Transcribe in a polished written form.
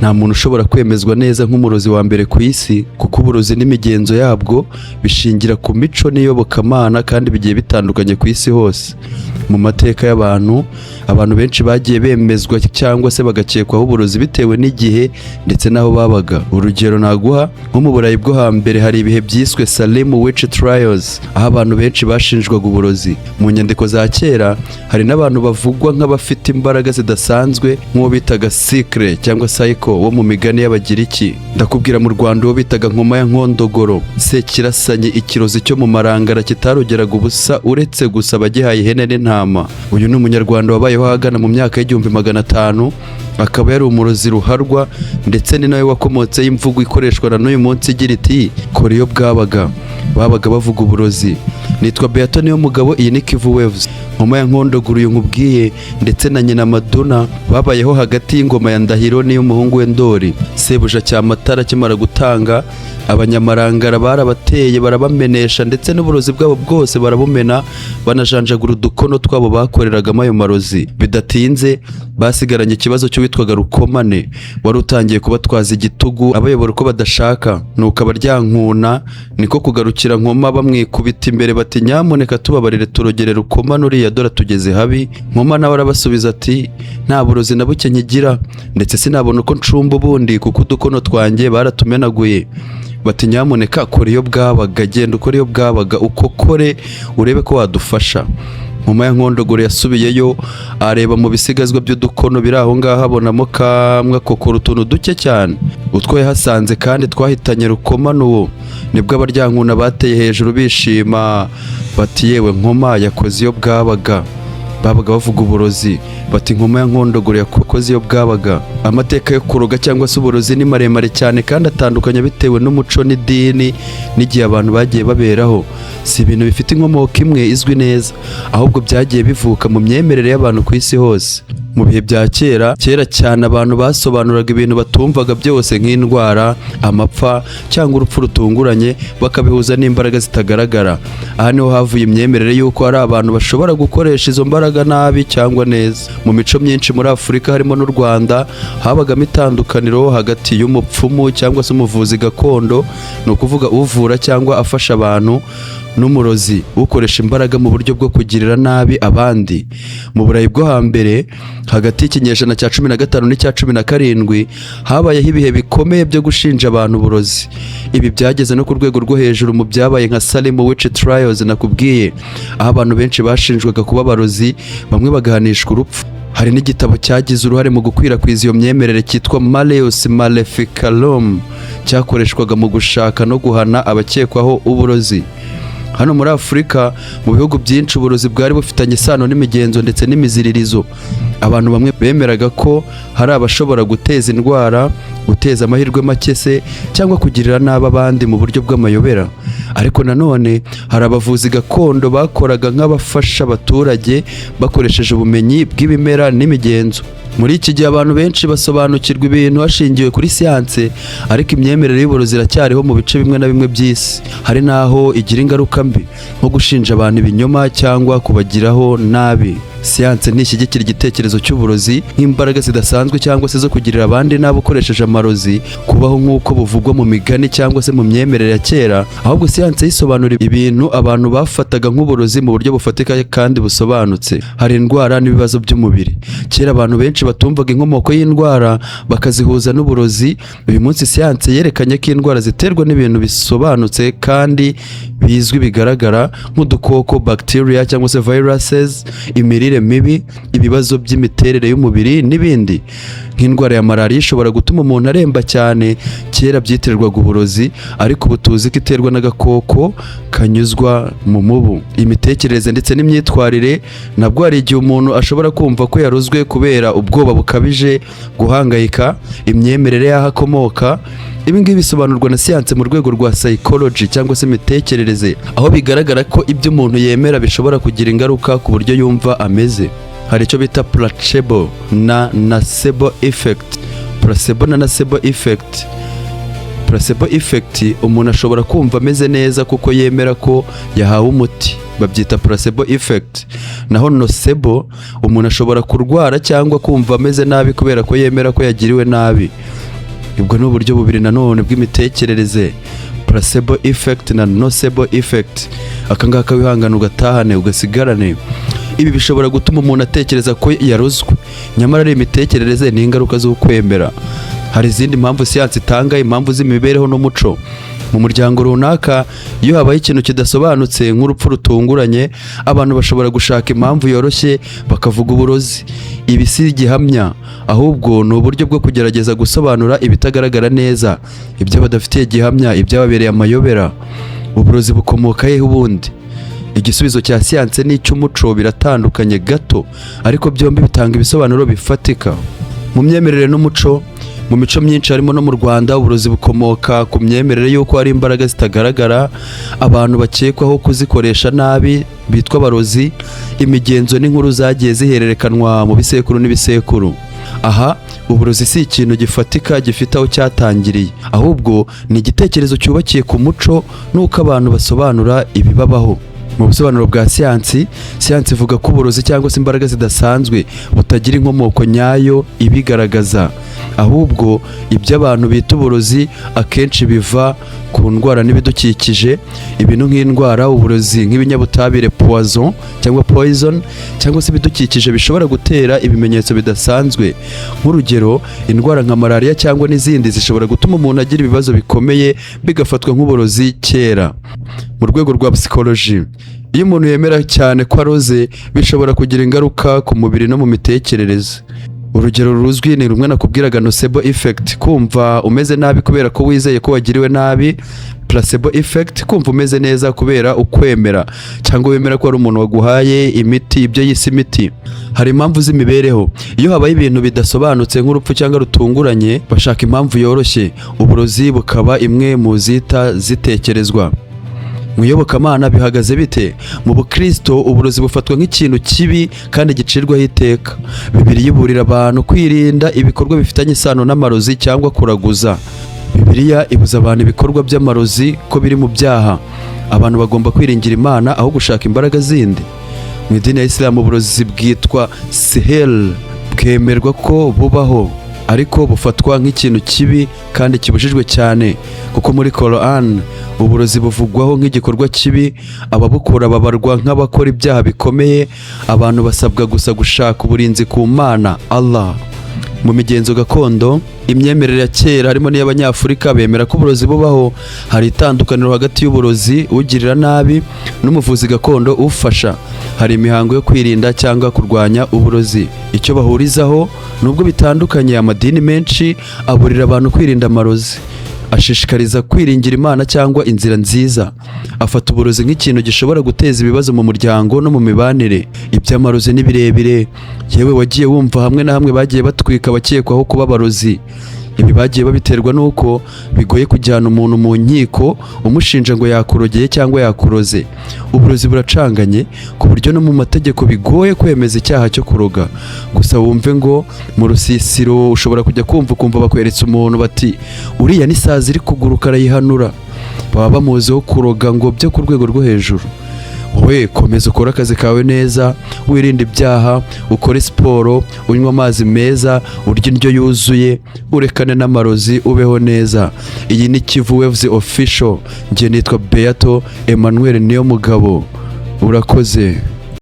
Nta muntu ushobora kwemezwa neza nk'umurozi wa mbere ku isi, kuko uburozi n'imigenzo yabwo bishingira ku mico n'iyobokamana kandi bigiye bitandukanye ku isi hose. Mu mateka y'abantu, abantu benshi bagiye bemezwa cyangwa se bagakekwaho uburozi bitewe n'igihe ndetse n'aho babaga. Urugero naguha, nko mu Burayi bwo hambere hari ibihe byiswe Salem Witch Trials, aho abantu benshi bashinjwaga uburozi. Mu nyandiko za kera hari n'abantu bavugwa nk'abafite imbaraga zidasanzwe, nk'uwo bitaga Sikre cyangwa Psycho wo mu migani y'Abagiriki. Ndakubwira mu Rwanda uwo bitaga Nkoma ya Nkondogoro, Sekirasanyi, ikirozi cyo mu Marangara kitarugeraga ubusa uretse gusa abagihaye ihene n'intama. Uyu ni Umunyarwanda wabayeho ahagana mu myaka y'1500, akaba yari umurozi ruharwa, ndetse ni nawe wakomotseho imvugo ikoreshwa na n'uyu munsi igira iti: "Kora iyo bwabaga", babaga bavuga uburozi. Nitwa Beato niyo mugabo, iyi ni Kivu Waves. Nkoma ya Nkondogoro uyu nkubwiye ndetse na nyina Maduna babayeho hagati y'ingoma ya Ndahiro n'iy'umuhungu we Ndori. Sebuja Cyamatara akimara gutanga, Abanyamarangara barabateye, barabamenesha, ndetse n'uburozi bwabo bwose barabumena, banajanjagura udukono twabo bakoreragamo ayo marozi. Bidatinze basigaranye ikibazo cy'uwitwaga Rukomane, wari utangiye kubatwaza igitugu, abayobora uko badashaka. Nuko Abaryankuna niko kugarukira Nkoma, bamwikubita imbere bati: "Nyamuneka tubabarire, turogere Rukomane uriya, dore tugeze habi." Nkoma nawe arabasubiza ati: "Nta burozi na buke nkigira, ndetse sinabona uko ncumba ubundi kuko udukono twanjye baratumenaguye." Bati: "Nyamuneka kora iyo bwabaga, genda ukore iyo bwabaga, ukokore urebe ko wadufasha." Nkoma ya Nkondogoro yasubiyeyo, areba mu bisigazwa by'udukono biri aho ngaho, abonamo kamwe akokora utuntu duke cyane, utwo yahasanze kandi twahitanye Rukomane uwo. Nibwo Abaryankuna bateye hejuru bishima bati: "Yewe, Nkoma yakoze iyo bwabaga." Babaga bavuga uburozi, bati: "Nkoma ya Nkondogoro yakoze iyo bwabaga." Amateka yo kuroga cyangwa se uburozi ni maremare cyane kandi atandukanye bitewe n'umuco n'idini n'igihe abantu bagiye baberaho. Si ibintu bifite inkomoko imwe izwi neza, ahubwo byagiye bivuka mu myemerere y'abantu ku isi hose. Mu bihe bya kera kera cyane, abantu basobanuraga ibintu batumvaga byose, nk'indwara, amapfa cyangwa urupfu rutunguranye, bakabihuza n'imbaraga zitagaragara. Aha niho havuye imyemerere y'uko hari abantu bashobora gukoresha izo mbaraga nabi cyangwa neza. Mu mico myinshi muri Afurika, harimo n'u Rwanda, habagamo itandukaniro hagati y'umupfumu cyangwa se umuvuzi gakondo, ni ukuvuga uvura cyangwa afasha abantu, n'umurozi, ukoresha imbaraga mu buryo bwo kugirira nabi abandi. Mu Burayi bwo hambere, hagati y'ikinyejana cya 15 n'icya 17, habayeho ibihe bikomeye byo gushinja abantu uburozi. Ibi byageze no ku rwego rwo hejuru mu byabaye nka Salem Witch Trials nakubwiye, aho abantu benshi bashinjwaga kuba abarozi, bamwe bagahanishwa urupfu. Hari n'igitabo cyagize uruhare mu gukwirakwiza iyo myemerere cyitwa Malleus Maleficarum, cyakoreshwaga mu gushaka no guhana abakekwaho uburozi. Hano muri Afurika, mu bihugu byinshi, uburozi bwari bufitanye isano n'imigenzo ndetse n'imiziririzo. Abantu bamwe bemeraga ko hari abashobora guteza indwara, guteza amahirwe make se, cyangwa kugirira nabi abandi mu buryo bw'amayobera. Ariko nanone hari abavuzi gakondo bakoraga nk'abafasha abaturage bakoresheje ubumenyi bw'ibimera n'imigenzo. Muri iki gihe abantu benshi basobanukirwa ibintu hashingiwe kuri siyanse, ariko imyemerere y'uburozi iracyariho mu bice bimwe na bimwe by'isi. Hari n'aho igira ingaruka mbi, nko gushinja abantu ibinyoma cyangwa kubagiraho nabi. Siyanse ntishyigikira igitekerezo cy'uburozi nk'imbaraga zidasanzwe cyangwa se zo kugirira abandi nabi ukoresheje amarozi kubaho, nk'uko buvugwa mu migani cyangwa se mu myemerere ya kera. Ahubwo siyanse yisobanura ibintu abantu bafataga nk'uburozi mu buryo bufatika kandi busobanutse. Hari indwara n'ibibazo by'umubiri. Kera abantu benshi batumvaga inkomoko y'indwara, bakazihuza n'uburozi. Uyu munsi siyanse yerekanye ko indwara ziterwa n'ibintu bisobanutse kandi bizwi, bigaragara, nk'udukoko, bacteria cyangwa se viruses, imirire mibi, ibibazo by'imiterere y'umubiri n'ibindi. Nk'indwara ya malariya ishobora gutuma umuntu aremba cyane, kera byitirirwaga uburozi, ariko ubu tuzi ko iterwa n'agakoko kanyuzwa mu mubu. Imitekerereze ndetse n'imyitwarire nabwo, hari igihe umuntu ashobora kumva ko yarozwe kubera ubwoba bukabije, guhangayika, imyemerere y'aho akomoka. Ibi ngibi bisobanurwa na siyanse mu rwego rwa psychology cyangwa se imitekerereze, aho bigaragara ko ibyo umuntu yemera bishobora kugira ingaruka ku buryo yumva ameze. Hari icyo bita placebo na nocebo effect. Placebo na nocebo effect. Placebo effect: umuntu ashobora kumva ameze neza kuko yemera ko yahawe umuti, babyita placebo effect. Naho nocebo, umuntu ashobora kurwara cyangwa kumva ameze nabi kubera ko yemera ko yagiriwe nabi. Ubwo ni uburyo bubiri nanone bw'imitekerereze, placebo effect na nocebo effect. Aka ngaka wihangana ugatahane, ugasigarane. Ibi bishobora gutuma umuntu atekereza ko yarozwe, nyamara ari imitekerereze, ni ingaruka z'ukwemera. Hari izindi mpamvu siyansi itanga, impamvu z'imibereho n'umuco. Mu muryango runaka, iyo habaye ikintu kidasobanutse nk'urupfu rutunguranye, abantu bashobora gushaka impamvu yoroshye, bakavuga uburozi. Ibi si igihamya, ahubwo ni uburyo bwo kugerageza gusobanura ibitagaragara neza, ibyo badafitiye gihamya, ibyababereye amayobera. Uburozi bukomoka hehe ubundi? Igisubizo cya siyanse n'icy'umuco biratandukanye gato, ariko byombi bitanga ibisobanuro bifatika. Mu myemerere n'umuco, mu mico myinshi harimo no mu Rwanda, uburozi bukomoka ku myemerere y'uko hari imbaraga zitagaragara, abantu bakekwaho kuzikoresha nabi bitwa abarozi. Imigenzo n'inkuru zagiye zihererekanwa mu bisekuru n'ibisekuru. Aha uburozi si ikintu gifatika gifite aho cyatangiriye, ahubwo ni igitekerezo cyubakiye ku muco n'uko abantu basobanura ibibabaho. Mu busobanuro bwa siyansi, siyansi ivuga ko uburozi cyangwa se imbaraga zidasanzwe butagira inkomoko nyayo ibigaragaza. Ahubwo ibyo abantu bita uburozi akenshi biva ku ndwara n'ibidukikije. Ibintu nk'indwara, uburozi nk'ibinyabutabire, poison cyangwa poison, cyangwa se ibidukikije bishobora gutera ibimenyetso bidasanzwe. Nk'urugero, indwara nka malariya cyangwa n'izindi zishobora gutuma umuntu agira ibibazo bikomeye, bigafatwa nk'uburozi kera. Mu rwego rwa psychology, iyo umuntu yemera cyane ko aroze, bishobora kugira ingaruka ku mubiri no mu mitekerereze. Urugero ruzwi ni rumwe nakubwiraga, nocebo effect, kumva umeze nabi kubera ko wizeye ko wagiriwe nabi; placebo effect, kumva umeze neza kubera ukwemera cyangwa wemera ko hari umuntu waguhaye imiti, ibyo yise imiti. Hari impamvu z'imibereho. Iyo habaye ibintu bidasobanutse nk'urupfu cyangwa rutunguranye, bashaka impamvu yoroshye, uburozi bukaba imwe mu zita zitekerezwa. Mu iyobokamana bihagaze bite? Mu bukristo, uburozi bufatwa nk'ikintu kibi kandi gicirwaho iteka. Bibiliya iburira abantu kwirinda ibikorwa bifitanye isano n'amarozi cyangwa kuraguza. Bibiliya ibuza abantu ibikorwa by'amarozi ko biri mu byaha. Abantu bagomba kwiringira Imana aho gushaka imbaraga zindi. Mu idini ya Isilamu, uburozi bwitwa sihel bwemerwa ko bubaho, ariko bufatwa nk'ikintu kibi kandi kibujijwe cyane, kuko muri Koran uburozi buvugwaho nk'igikorwa kibi. Ababukora babarwa nk'abakora ibyaha bikomeye. Abantu basabwa gusa gushaka uburinzi ku Mana, Allah. Mu migenzo gakondo, imyemerere ya kera harimo n'iy'Abanyafurika, bemera ko uburozi bubaho. Hari itandukaniro hagati y'uburozi ugirira nabi n'umuvuzi gakondo ufasha. Hari imihango yo kwirinda cyangwa kurwanya uburozi. Icyo bahurizaho, nubwo bitandukanye, amadini menshi aburira abantu kwirinda amarozi, ashishikariza kwiringira Imana cyangwa inzira nziza, afata uburozi nk'ikintu gishobora guteza ibibazo mu muryango no mu mibanire. Iby'amarozi ni birebire. Yewe, wagiye wumva hamwe na hamwe bagiye batwika abakekwaho kuba abarozi. Ibi bagiye babiterwa n'uko bigoye kujyana umuntu mu nkiko umushinja ngo yakurogeye cyangwa yakuroze. Uburozi buracanganye ku buryo no mu mategeko bigoye kwemeza icyaha cyo kuroga. Gusa wumve ngo mu rusisiro ushobora kujya kumva ukumva bakweretse umuntu, bati: "Uriya n'isazi iri kuguruka arayihanura." Baba bamuziho kuroga ngo byo ku rwego rwo hejuru. Wowe komeza ukore akazi kawe neza, wirinde ibyaha, ukore siporo, unywe amazi meza, urye indyo yuzuye, urekane n'amarozi, ubeho neza. Iyi ni Kivu Waves Official. Njye nitwa Beato Emmanuel Niyo Mugabo. Urakoze.